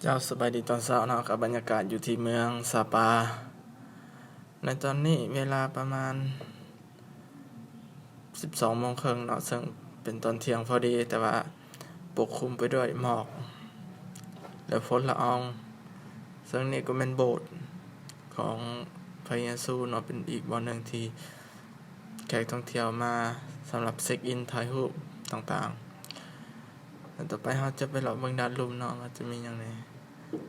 ເຈົ້າ ສະບາຍດີຕອນເຊົ້າເນາະ ກັບບັນຍາກາດຢູ່ທີ່ເມືອງຊາປາ. ໃນຕອນນີ້ເວລາປະມານສິບສອງໂມງເຄິ່ງເນາະ ເຊິ່ງເປັນຕອນທ່ຽງພໍດີ, ແຕ່ວ່າປົກຄຸມໄປດ້ວຍໝອກ ແລະ ຝຸ່ນລະອອງ. ເຊິ່ງນີ້ກໍແມ່ນໂບດຂອງພະເຢຊູເນາະ, ເປັນອີກບ່ອນໜຶ່ງທີ່ ແຂກທ່ອງທ່ຽວມາສຳລັບເຊັກອິນ ຖ່າຍຮູບຕ່າງໆ. ແລ້ວຕໍ່ໄປເຮົາຈະໄປເລາະເບິ່ງດ້ານລຸ່ມເນາະ ວ່າຈະມີຫຍັງແດ່.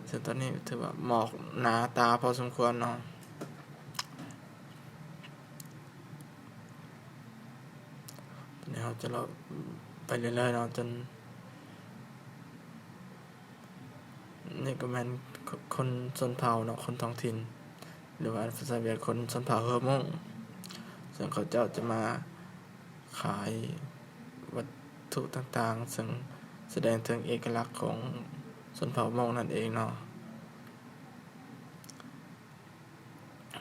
ເຊິ່ງຕອນນີ້ຖືວ່າໝອກໜາຕາພໍສົມຄວນເນາະ. ຕອນນີ້ເຮົາຈະເລາະໄປເລື້ອຍໆເນາະ ຈົນ ນີ້ກໍແມ່ນ ຄົນຊົນເຜົ່າເນາະ ຄົນທ້ອງຖິ່ນ ຫຼືວ່າພາສາຫວຽດ ຄົນຊົນເຜົ່າເຜົ່າມົ້ງ, ເຊິ່ງເຂົາເຈົ້າຈະມາຂາຍວັດຖຸຕ່າງໆ ເຊິ່ງສະແດງເຖິງເອກະລັກຂອງຊົນເຜົ່າມົ້ງນັ້ນເອງເນາະ.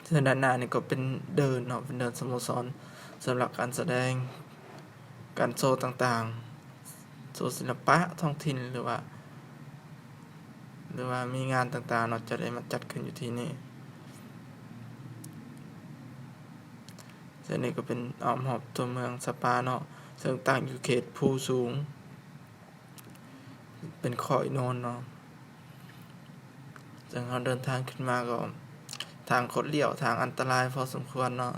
ເຊິ່ງດ້ານໜ້ານີ້ກໍເປັນເດີ່ນເນາະ ເປັນເດີ່ນສະໂມສອນສຳລັບການສະແດງ ການໂຊຕ່າງໆ ໂຊສິລະປະທ້ອງຖິ່ນ ຫຼືວ່າ ຫຼືວ່າມີງານຕ່າງໆເນາະ ຈະໄດ້ມາຈັດຂຶ້ນຢູ່ທີ່ນີ້. ເຊິ່ງນີ້ກໍເປັນອ້ອມຮອບຕົວເມືອງຊາປາເນາະ ເຊິ່ງຕັ້ງຢູ່ເຂດພູສູງ ເປັນຄ້ອຍໂນນເນາະ. ເຊິ່ງເຮົາເດີນທາງຂຶ້ນມາກໍທາງຄົດລ້ຽວ ທາງອັນຕະລາຍພໍສົມຄວນເນາະ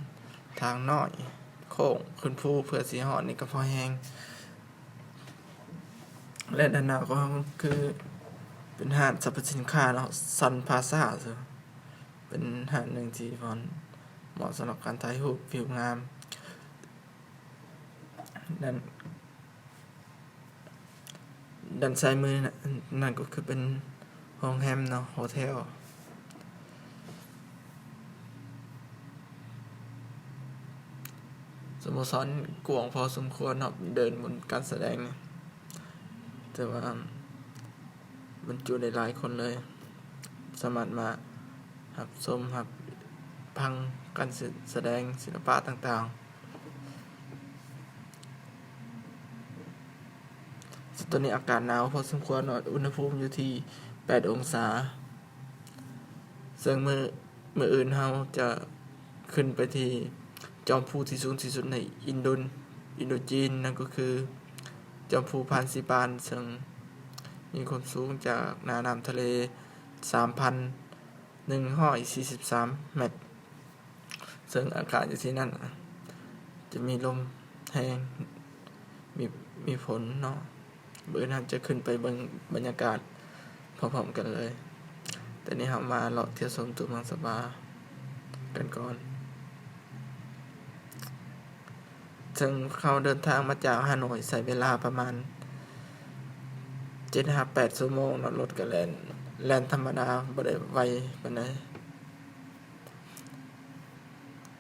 ທາງນ້ອຍ ໂຄ້ງຂຶ້ນພູ ເພື່ອຊິຮອດນີ້ກໍພໍແຮງ. ແລະ ດ້ານໜ້າຂອງເຮົາຄືເປັນຮ້ານສັບພະສິນຄ້າເນາະ ຊັນພາຊາ ເປັນຮ້ານໜຶ່ງທີ່ບ່ອນເໝາະສຳລັບການຖ່າຍຮູບ ວິວງາມ. ດ້ານ ດ້ານຊ້າຍມືນັ້ນກໍຄືເປັນໂຮງແຮມເນາະ ໂຮເທລ. ສະໂມສອນກວ້າງພໍສົມຄວນເນາະ ເດີ່ນບົນການສະແດງນີ້ ແຕ່ວ່າບັນຈຸໄດ້ຫຼາຍຄົນເລີຍ ສາມາດມາຮັບຊົມ ຮັບຟັງການສະແດງສິລະປະຕ່າງໆ. ຕອນນີ້ອາກາດໜາວພໍສົມຄວນເນາະ ອຸນຫະພູມຢູ່ທີ່ແປດອົງສາ. ເຊິ່ງມື້ ມື້ອື່ນເຮົາຈະຂຶ້ນໄປທີ່ຈອມພູທີ່ສູງທີ່ສຸດໃນອິນໂດ ອິນໂດຈີນ, ນັ້ນກໍຄືຈອມພູພານຊີປານ ເຊິ່ງມີຄວາມສູງຈາກໜ້ານ້ຳທະເລສາມພັນໜຶ່ງຮ້ອຍສີ່ສິບສາມແມັດ. ເຊິ່ງອາກາດຢູ່ທີ່ນັ້ນຈະມີລົມແຮງ ມີ ມີຝົນເນາະ. ມື້ອື່ນເຮົາຈະຂຶ້ນໄປເບິ່ງບັນຍາກາດພ້ອມໆກັນເລີຍ. ແຕ່ນີ້ເຮົາມາເລາະທ່ຽວຊົມຕົວເມືອງຊາປາກັນກ່ອນ. ເຊິ່ງເຮົາເດີນທາງມາຈາກຮ່າໂນ້ຍ ໃຊ້ເວລາປະມານເຈັດຫາແປດຊົ່ວໂມງເນາະ, ລົດກໍແລ່ນ ແລ່ນທຳມະດາ ບໍ່ໄດ້ໄວປານໃດ.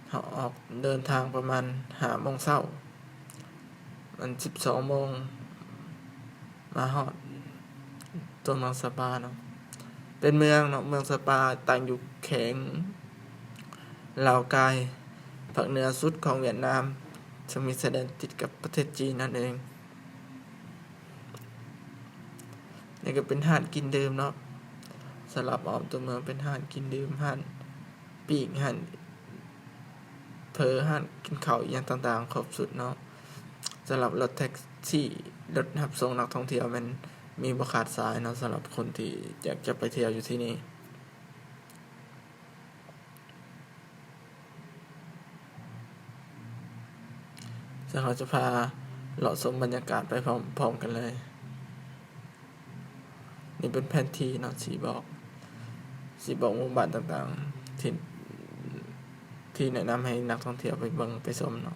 ເຮົາອອກເດີນທາງປະມານຫ້າໂມງເຊົ້າ, ມັນສິບສອງໂມງ ມາຮອດຕົວເມືອງຊາປາເນາະ. ເປັນເມືອງເນາະ, ເມືອງຊາປາຕັ້ງຢູ່ແຂວງລາວກາຍ ພາກເໜືອສຸດຂອງຫວຽດນາມ, ເຊິ່ງມີຊາຍແດນຕິດກັບປະເທດຈີນນັ້ນເອງ. ນີ້ກໍເປັນຮ້ານກິນດື່ມເນາະ, ສຳລັບອ້ອມຕົວເມືອງເປັນຮ້ານກິນດື່ມ, ຮ້ານປີ້ງ, ຮ້ານເຝີ, ຮ້ານກິນເຂົ້າອີ່ຫຍັງຕ່າງໆ ຄົບຊຸດເນາະ. ສຳລັບລົດແທັກຊີ, ລົດຮັບສົ່ງນັກທ່ອງທ່ຽວແມ່ນມີບໍ່ຂາດສາຍເນາະ, ສຳລັບຄົນທີ່ຢາກຈະໄປທ່ຽວຢູ່ທີ່ນີ້. ເຊິ່ງເຮົາຈະພາເລາະຊົມບັນຍາກາດໄປພ້ອມ ພ້ອມກັນເລີຍ. ນີ້ເປັນແຜນທີ່ເນາະ, ຊີ້ບອກ ຊີ້ບອກໝູ່ບ້ານຕ່າງໆ ທີ່ ທີ່ແນະນຳໃຫ້ນັກທ່ອງທ່ຽວໄປເບິ່ງໄປຊົມເນາະ.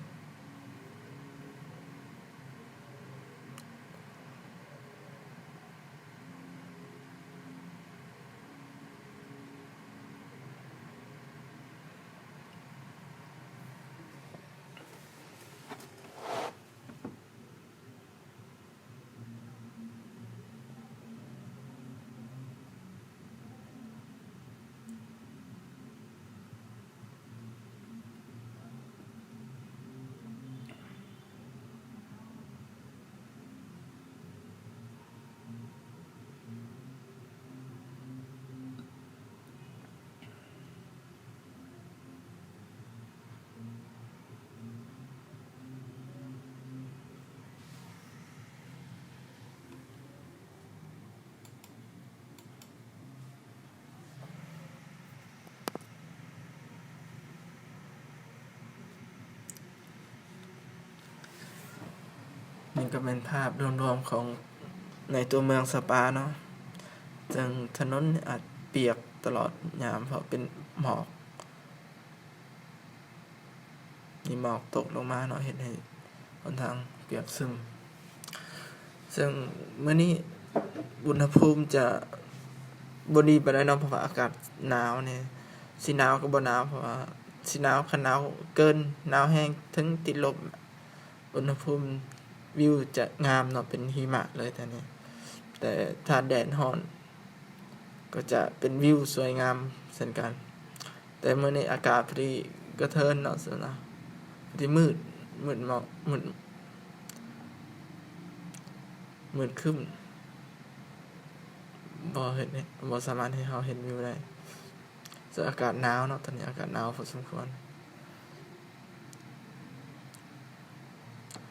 ກໍແມ່ນພາບລວມໆຂອງໃນຕົວເມືອງສະປາເນາະ, ເຊິ່ງຖະໜົນອາດປຽກຕະຫຼອດຍາມ ເພາະເປັນໝອກ, ມີໝອກຕົກລົງມາເນາະ ເຮັດໃຫ້ຫົນທາງປຽກຊຶມ. ເຊິ່ງມື້ນີ້ອຸນຫະພູມຈະບໍ່ດີປານໃດເນາະ ເພາະວ່າອາກາດໜາວແດ່, ຊິໜາວກໍບໍ່ໜາວ ເພາະວ່າຊິໜາວ ຄັນໜາວເກີນ ໜາວແຮງເຖິງຕິດລົບ ອຸນຫະພູມວິວຈະງາມເນາະ ເປັນຫິມະເລີຍແຖວນີ້, ແຕ່ຖ້າແດດຮ້ອນກໍຈະເປັນວິວສວຍງາມເຊັ່ນກັນ. ແຕ່ມື້ນີ້ອາກາດພໍດີກະເທີນເນາະ ຊັ້ນນະ, ພໍດີມືດ ມືດໝອກ ມືດ ມືດຄຶ້ມ ບໍ່ເຫັນ ບໍ່ສາມາດໃຫ້ເຮົາເຫັນວິວໄດ້. ເຊິ່ງອາກາດໜາວເນາະ, ຕອນນີ້ອາກາດໜາວພໍສົມຄວນ.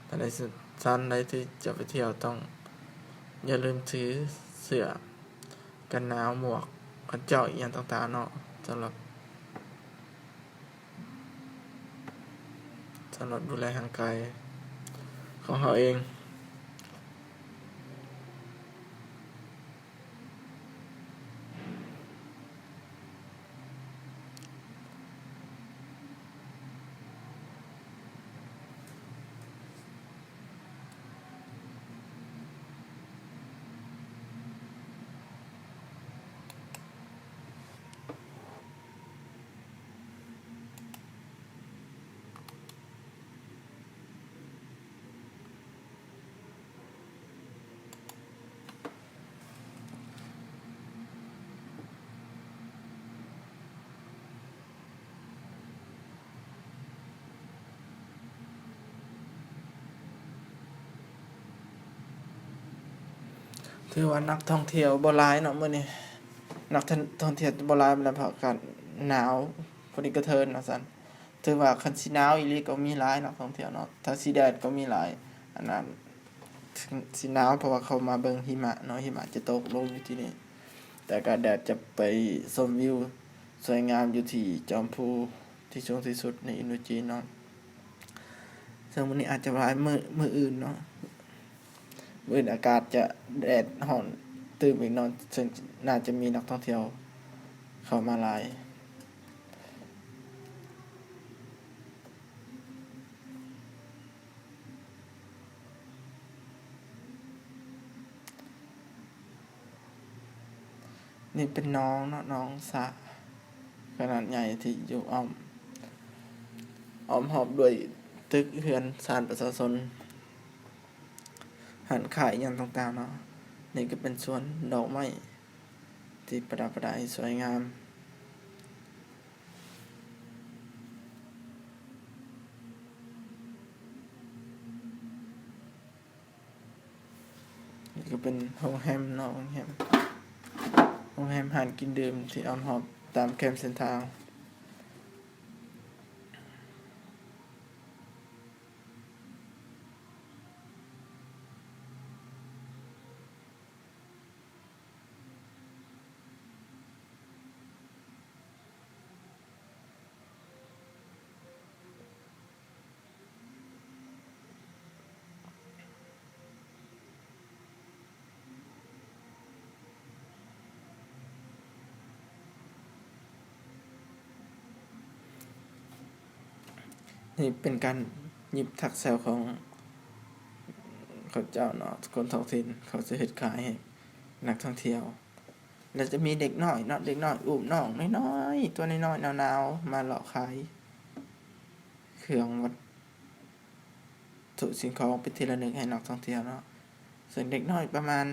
ທ່ານໃດ ທ່ານໃດທີ່ຈະໄປທ່ຽວ ຕ້ອງຢ່າລືມຖືເສື້ອກັນໜາວ, ໝວກກັນຈອກ ອີ່ຫຍັງຕ່າງໆເນາະ, ສຳລັບ ສຳລັບດູແລຮ່າງກາຍຂອງເຮົາເອງ. ຖືວ່ານັກທ່ອງທ່ຽວບໍ່ຫຼາຍເນາະມື້ນີ້, ນັກທ່ອງທ່ຽວບໍ່ຫຼາຍປານໃດ ເພາະອາກາດໜາວ ພໍດີກະເທີນວ່າຊັ້ນ. ຖືວ່າຄັນຊິໜາວອີ່ຫຼີກໍມີຫຼາຍນັກທ່ອງທ່ຽວເນາະ, ຖ້າຊິແດດກໍມີຫຼາຍ. ອັນນັ້ນຊິໜາວ ເພາະວ່າເຂົາມາເບິ່ງຫິມະເນາະ, ຫິມະຈະຕົກລົງຢູ່ທີ່ນີ້, ແຕ່ກໍແດດຈະໄປຊົມວິວສວຍງາມຢູ່ທີ່ຈອມພູທີ່ສູງທີ່ສຸດໃນອິນໂດຈີນເນາະ. ເຊິ່ງມື້ນີ້ອາດຈະຫຼາຍ ມື້ ມື້ອື່ນເນາະ, ມື້ອື່ນອາກາດຈະແດດຮ້ອນຕື່ມອີກເນາະ, ເຊິ່ງໜ້າຈະມີນັກທ່ອງທ່ຽວເຂົ້າມາຫຼາຍ. ນີ້ເປັນໜອງເນາະ, ໜອງສະຂະໜາດໃຫຍ່ທີ່ຢູ່ອ້ອມ ອ້ອມຮອບດ້ວຍຕຶກເຮືອນຊານປະຊາຊົນ, ຮ້ານຂາຍຫຍັງຕ່າງໆເນາະ. ນີ້ກໍເປັນສວນດອກໄມ້ທີ່ປະດັບປະດາສວຍງາມ. ນີ້ກໍເປັນໂຮງແຮມເນາະ, ໂຮງແຮມ ໂຮງແຮມ ຮ້ານກິນດື່ມທີ່ອ້ອມຮອບຕາມແຄມເສັ້ນທາງ. ນີ້ເປັນການຫຍິບທັກແຊວຂອງເຂົາເຈົ້າເນາະ, ຄົນທ້ອງຖິ່ນເຂົາຈະເຮັດຂາຍໃຫ້ນັກທ່ອງທ່ຽວ. ແລ້ວຈະມີເດັກນ້ອຍເນາະ, ເດັກນ້ອຍອຸ້ມນ້ອງນ້ອຍໆ ຕົວນ້ອຍໆ ໜາວໆ ມາເລາະຂາຍເຄື່ອງວັດຖຸສິ່ງຂອງເປັນທີ່ລະນຶກໃຫ້ນັກທ່ອງທ່ຽວເນາະ. ເຊິ່ງເດັກນ້ອຍປະມານ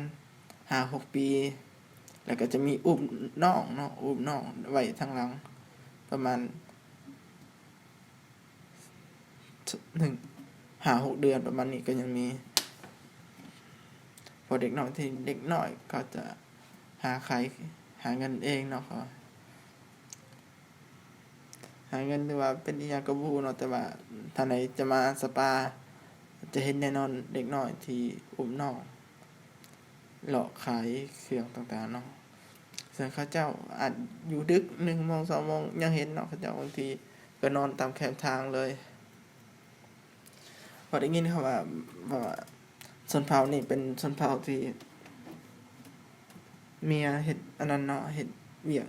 ຫ້າຫົກປີ, ແລ້ວກໍຈະມີອຸ້ມນ້ອງເນາະ, ອຸ້ມນ້ອງໄວ້ທາງຫຼັງ ປະມານ ໜຶ່ງ ຫ້າຫົກເດືອນປະມານນີ້ກໍຍັງມີ. ເພາະເດັກນ້ອຍທີ່ ເດັກນ້ອຍເຂົາຈະຫາຂາຍ ຫາເງິນເອງເນາະ, ເຂົາຫາເງິນ ຫຼືວ່າເປັນອີ່ຫຍັງກໍບໍ່ຮູ້ເນາະ, ແຕ່ວ່າທ່ານໃດຈະມາສະປາ ຈະເຫັນແນ່ນອນເດັກນ້ອຍທີ່ອຸ້ມນ້ອງ ເລາະຂາຍເຄື່ອງຕ່າງໆເນາະ. ເຊິ່ງເຂົາເຈົ້າອາດຢູ່ດຶກ ໜຶ່ງໂມງ ສອງໂມງ ຍັງເຫັນເນາະ, ເຂົາເຈົ້າບາງທີກໍນອນຕາມແຄມທາງເລີຍ. ພໍໄດ້ຍິນເຂົາວ່າ ວ່າ ຊົນເຜົ່ານີ້ເປັນຊົນເຜົ່າທີ່ເມຍເຮັດອັນນັ້ນເນາະ ເຮັດວຽກ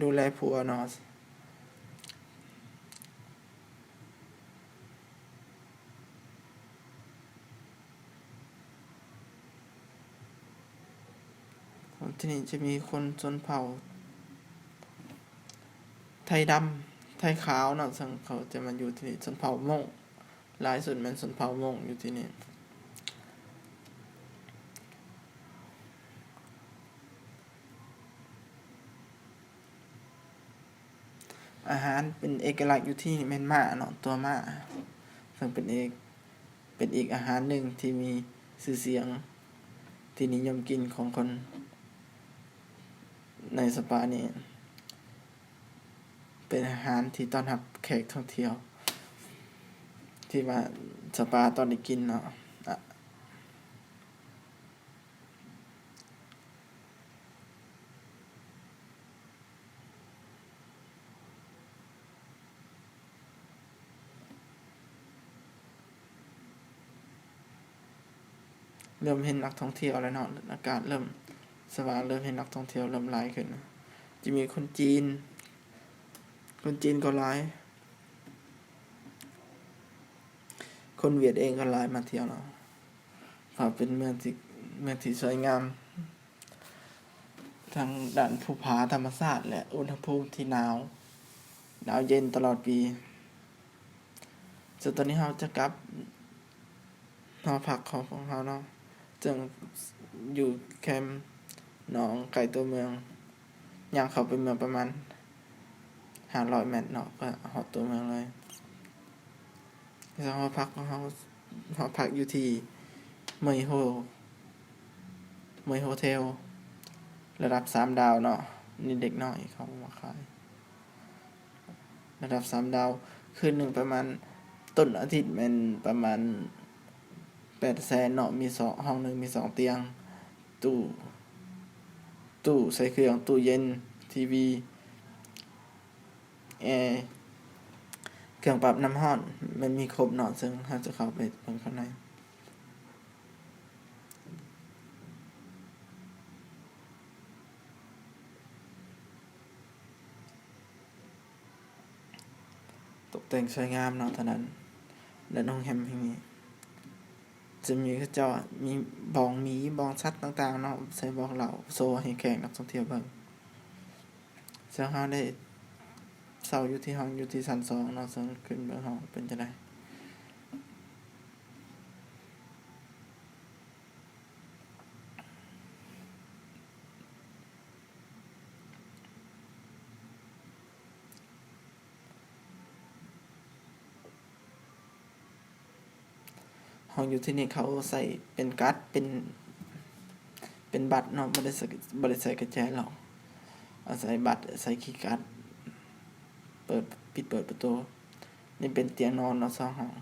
ດູແລຜົວເນາະ. ທີ່ນີ້ຈະມີຄົນຊົນເຜົ່າໄທດຳ ໄທຂາວເນາະ ເຊິ່ງເຂົາຈະມາຢູ່ທີ່ນີ້. ຊົນເຜົ່າມົ້ງ ຫຼາຍສຸດແມ່ນຊົນເຜົ່າມົ້ງຢູ່ທີ່ນີ້. ອາຫານເປັນເອກະລັກຢູ່ທີ່ນີ້ແມ່ນມ້າເນາະ ຕົວມ້າ ເຊິ່ງເປັນເອກ ເປັນອີກອາຫານໜຶ່ງທີ່ມີຊື່ສຽງ ທີ່ນິຍົມກິນຂອງຄົນໃນສະປານີ້. ເປັນອາຫານທີ່ຕ້ອນຮັບແຂກທ່ອງທ່ຽວ ທີ່ວ່າສະປາຕ້ອງໄດ້ກິນເນາະ. ເລີ່ມເຫັນນັກທ່ອງທ່ຽວແລ້ວເນາະ ອາກາດເລີ່ມສະຫວ່າງ ເລີ່ມເຫັນນັກທ່ອງທ່ຽວເລີ່ມຫຼາຍຂຶ້ນ. ຈະມີຄົນຈີນ ຄົນຈີນກໍຫຼາຍ ຄົນຫວຽດເອງກໍຫຼາຍມາທ່ຽວເນາະ ເພາະເປັນເມືອງທີ່ ເມືອງທີ່ສວຍງາມ ທັງດ້ານພູຜາທຳມະຊາດ ແລະ ອຸນຫະພູມທີ່ໜາວ ໜາວເຢັນຕະຫຼອດປີ. ເຊິ່ງຕອນນີ້ເຮົາຈະກັບຫໍພັກຂອງພວກເຮົາເນາະ ເຊິ່ງຢູ່ແຄມໜອງ ໃກ້ຕົວເມືອງ. ຍ່າງເຂົ້າໄປເມືອງປະມານຫ້າຮ້ອຍແມັດເນາະ ກໍຮອດຕົວເມືອງເລີຍ. ເຊິ່ງຫໍພັກຂອງເຮົາ ຫໍພັກຢູ່ທີ່ເມຍໂຮ ເມຍໂຮເທວ ລະດັບສາມດາວເນາະ. ນີ້ເດັກນ້ອຍເຂົາມາຂາຍ ລະດັບສາມດາວ ຄືນໜຶ່ງປະມານ ຕົ້ນອາທິດແມ່ນປະມານແປດແສນເນາະ. ມີສອງ ຫ້ອງໜຶ່ງມີສອງຕຽງ ຕູ້ ຕູ້ໃສ່ເຄື່ອງ ຕູ້ເຢັນ ທີວີ ແອ ເຄື່ອງປັບນ້ຳຮ້ອນ ມັນມີຄົບເນາະ. ເຊິ່ງເຮົາຈະເຂົ້າໄປເບິ່ງຂ້າງໃນ. ຕົກແຕ່ງສວຍງາມເນາະ ເທົ່ານັ້ນ. ແລະ ໂຮງແຮມແຫ່ງນີ້ຈະມີ ເຂົາເຈົ້າມີບ່ອງໝີ ບ່ອງສັດຕ່າງໆເນາະ ໃສ່ບ່ອງເຫຼົ້າໂຊໃຫ້ແຂກນັກທ່ອງທ່ຽວເບິ່ງ. ເຊິ່ງເຮົາໄດ້ເຊົ່າຢູ່ທີ່ຫ້ອງ ຢູ່ທີ່ຊັ້ນສອງເນາະ. ເຊິ່ງຂຶ້ນເບິ່ງຫ້ອງເປັນຈັ່ງໃດ. ຫ້ອງຢູ່ທີ່ນີ້ເຂົາໃຊ້ເປັນກັດ ເປັນ ເປັນບັດເນາະ ບໍ່ໄດ້ໃຊ້ ບໍ່ໄດ້ໃຊ້ກະແຈລັອກ ອາໄສບັດ ໃຊ້ຄີກັດ ເປີດ ປິດເປີດປະຕູ. ນີ້ເປັນຕຽງນອນເນາະ ສອງຫ້ອງ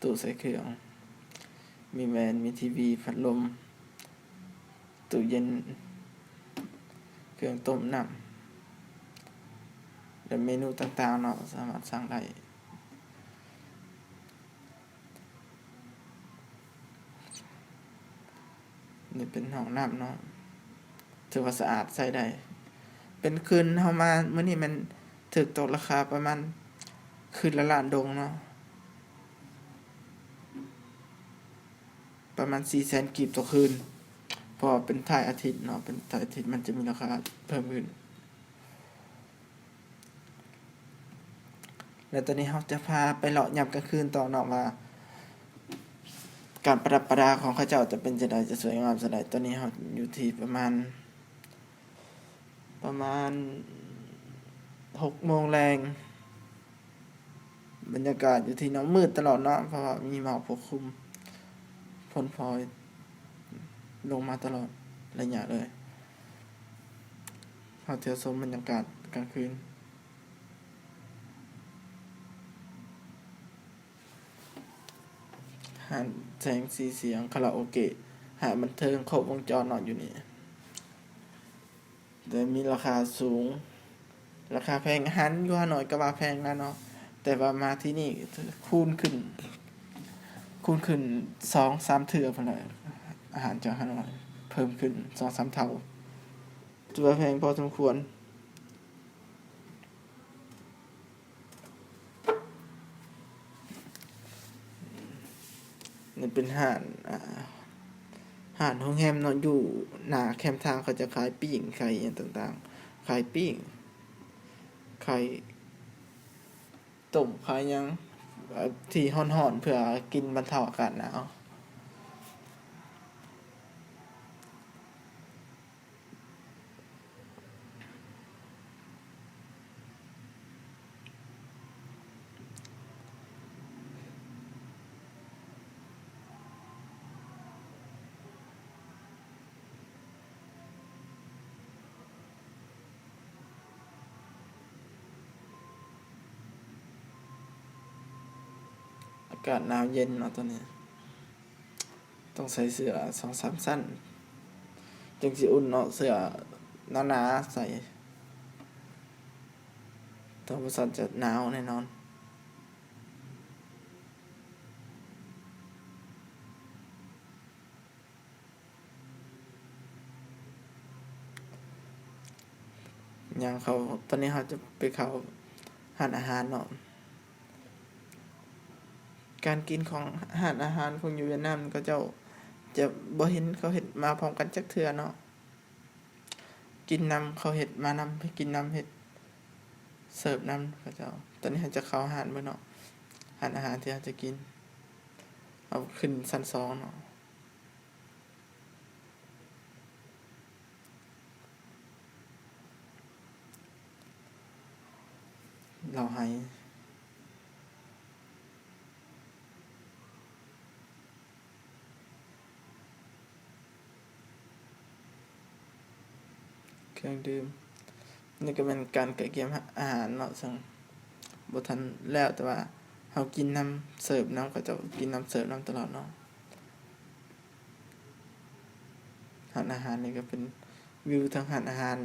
ຕູ້ໃສ່ເຄື່ອງ ມີແວ່ນ ມີທີວີ ພັດລົມ ຕູ້ເຢັນ ເຄື່ອງຕົ້ມນ້ຳ ແລະ ເມນູຕ່າງໆເນາະ ສາມາດສັ່ງໄດ້. ນີ້ເປັນຫ້ອງນ້ຳເນາະ ຖືວ່າສະອາດໃຊ້ໄດ້. ເປັນຄືນເຮົາມາມື້ນີ້ແມ່ນຖືກຕົກລາຄາປະມານຄືນລະລ້ານດົງເນາະ ປະມານສີ່ແສນກີບຕໍ່ຄືນ ເພາະວ່າເປັນທ້າຍອາທິດເນາະ ເປັນທ້າຍອາທິດມັນຈະມີລາຄາເພີ່ມຂຶ້ນ. ແລະ ຕອນນີ້ເຮົາຈະພາໄປເລາະຍາມກາງຄືນຕໍ່ເນາະ ວ່າການປະດັບປະດາຂອງເຂົາເຈົ້າຈະເປັນຈັ່ງໃດ ຈະສວຍງາມສ່ຳໃດ. ຕອນນີ້ເຮົາຢູ່ທີ່ປະມານ ປະມານຫົກໂມງແລງ ບັນຍາກາດຢູ່ທີ່ເນາະ ມືດຕະຫຼອດເນາະ ເພາະວ່າມີໝອກປົກຄຸມ ຝົນພອຍລົງມາຕະຫຼອດໄລຍະເລີຍ. ເຮົາທ່ຽວຊົມບັນຍາກາດກາງຄືນ ຮ້ານແສງສີສຽງ ຄາຣາໂອເກະ ຮ້ານບັນເທີງຄົບວົງຈອນເນາະ ຢູ່ນີ້ ແຕ່ມີລາຄາສູງ ລາຄາແພງ. ອາຫານຢູ່ຮ່ານ້ອຍກໍວ່າແພງແລ້ວເນາະ ແຕ່ວ່າມາທີ່ນີ້ຄູນຂຶ້ນ ໂຄ ຄູນຂຶ້ນສອງສາມເທື່ອພຸ້ນແຫຼະ ອາຫານຈາກຫັ້ນເພີ່ມຂຶ້ນສອງສາມເທົ່າ ຖືວ່າແພງພໍສົມຄວນ. ນີ້ເປັນຮ້ານ ອາ ຮ້ານໂຮງແຮມເນາະ ຢູ່ໜ້າແຄມທາງ ເຂົາຈະຂາຍປີ້ງ ຂາຍຫຍັງຕ່າງໆ ຂາຍປີ້ງ ຂາຍຕົ້ມ ຂາຍຫຍັງ ເອີ ທີ່ຮ້ອນໆ ເພື່ອກິນບັນເທົາອາກາດໜາວ. ອາກາດໜາວເຢັນເນາະຕອນນີ້. ຕ້ອງໃສ່ເສື້ອສອງສາມຊັ້ນ ຈຶ່ງຊິອຸ່ນເນາະ ເສື້ອໜາໆໃສ່ ຖ້າບໍ່ຊັ້ນຈະໜາວແນ່ນອນ. ຍ່າງເຂົ້າ ຕອນນີ້ເຮົາຈະໄປເຂົ້າຮ້ານອາຫານເນາະ. ການກິນຂອງຮ້ານອາຫານພວກຢູ່ຫວຽດນາມ ເຂົາເຈົ້າຈະບໍ່ເຫັນເຂົາເຮັດມາພ້ອມກັນຈັກເທື່ອເນາະ. ກິນນຳເຂົາເຮັດມານຳ ກິນນຳເຮັດເສີບນຳເຂົາເຈົ້າ. ຕອນນີ້ເຮົາຈະເຂົ້າຮ້ານເບິ່ງເນາະ ຮ້ານອາຫານທີ່ເຮົາຈະກິນ. ເຮົາຂຶ້ນຊັ້ນສອງເນາະ. ເລົ່າໄຮ ເຄື່ອງດື່ມ. ນີ້ກໍແມ່ນການກະກຽມອາຫານເນາະ ເຊິ່ງບໍ່ທັນແລ້ວ ແຕ່ວ່າເຮົາກິນນຳເສີບນຳ ເຂົາເຈົ້າກິນນຳເສີບນຳຕະຫຼອດເນາະ. ຮ້ານອາຫານນີ້ກໍເປັນວິວທາງຮ້ານອາຫານ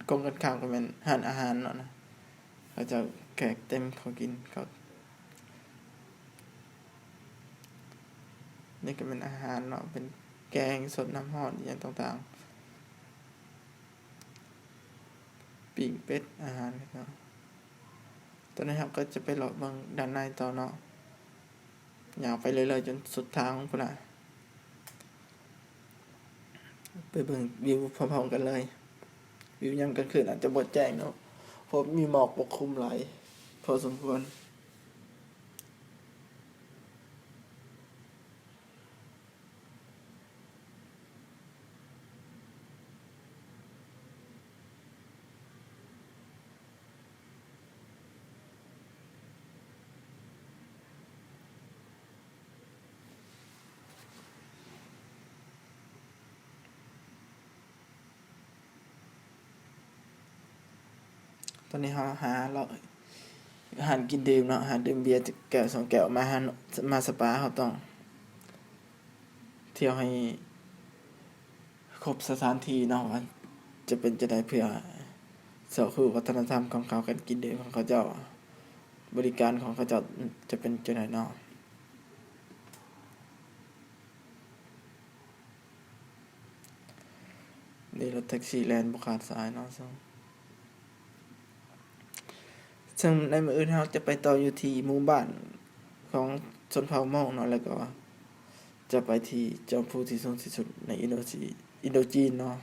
ກົງກັນຂ້າມກໍແມ່ນຮ້ານອາຫານເນາະນະ ເຂົາເຈົ້າແຂກເຕັມເຂົາກິນເຂົາ. ນີ້ກໍແມ່ນອາຫານເນາະ ເປັນແກງ ສົດນ້ຳຮ້ອນ ອີ່ຫຍັງຕ່າງໆ ປີ້ງເປັດ ອາຫານເນາະ. ຕອນນີ້ເຮົາກໍຈະໄປເລາະເບິ່ງດ້ານໃນຕໍ່ເນາະ. ຍ່າງໄປເລື້ອຍໆ ຈົນສຸດທາງພຸ້ນລະ. ໄປເບິ່ງວິວພ້ອມໆກັນເລີຍ. ວິວຍາມກາງຄືນອາດຈະບໍ່ແຈ້ງເນາະ ເພາະມີໝອກປົກຄຸມຫຼາຍພໍສົມຄວນ. ຕອນນີ້ເຮົາຫາເລາະຮ້ານກິນດື່ມເນາະ ຫາດື່ມເບຍຈັກແກ້ວສອງແກ້ວ ມາຫາ ມາສະປາ ເຮົາຕ້ອງທ່ຽວໃຫ້ຄົບສະຖານທີ່ເນາະ ວ່າຈະເປັນຈັ່ງໃດ ເພື່ອຊອກຮູ້ວັດທະນະທຳຂອງເຂົາ ການກິນດື່ມຂອງເຂົາເຈົ້າ ບໍລິການຂອງເຂົາເຈົ້າຈະເປັນຈັ່ງໃດເນາະ. ນີ້ລົດແທັກຊີແລ່ນບໍ່ຂາດສາຍເນາະ. ເຊິ່ງ ເຊິ່ງໃນມື້ອື່ນເຮົາຈະໄປຕໍ່ຢູ່ທີ່ໝູ່ບ້ານຂອງຊົນເຜົ່າມົ້ງເນາະ ແລ້ວກໍຈະໄປທີ່ຈອມພູທີ່ສູງທີ່ສຸດໃນອິນໂດຈີນ ອິນໂດຈີນເນາະ.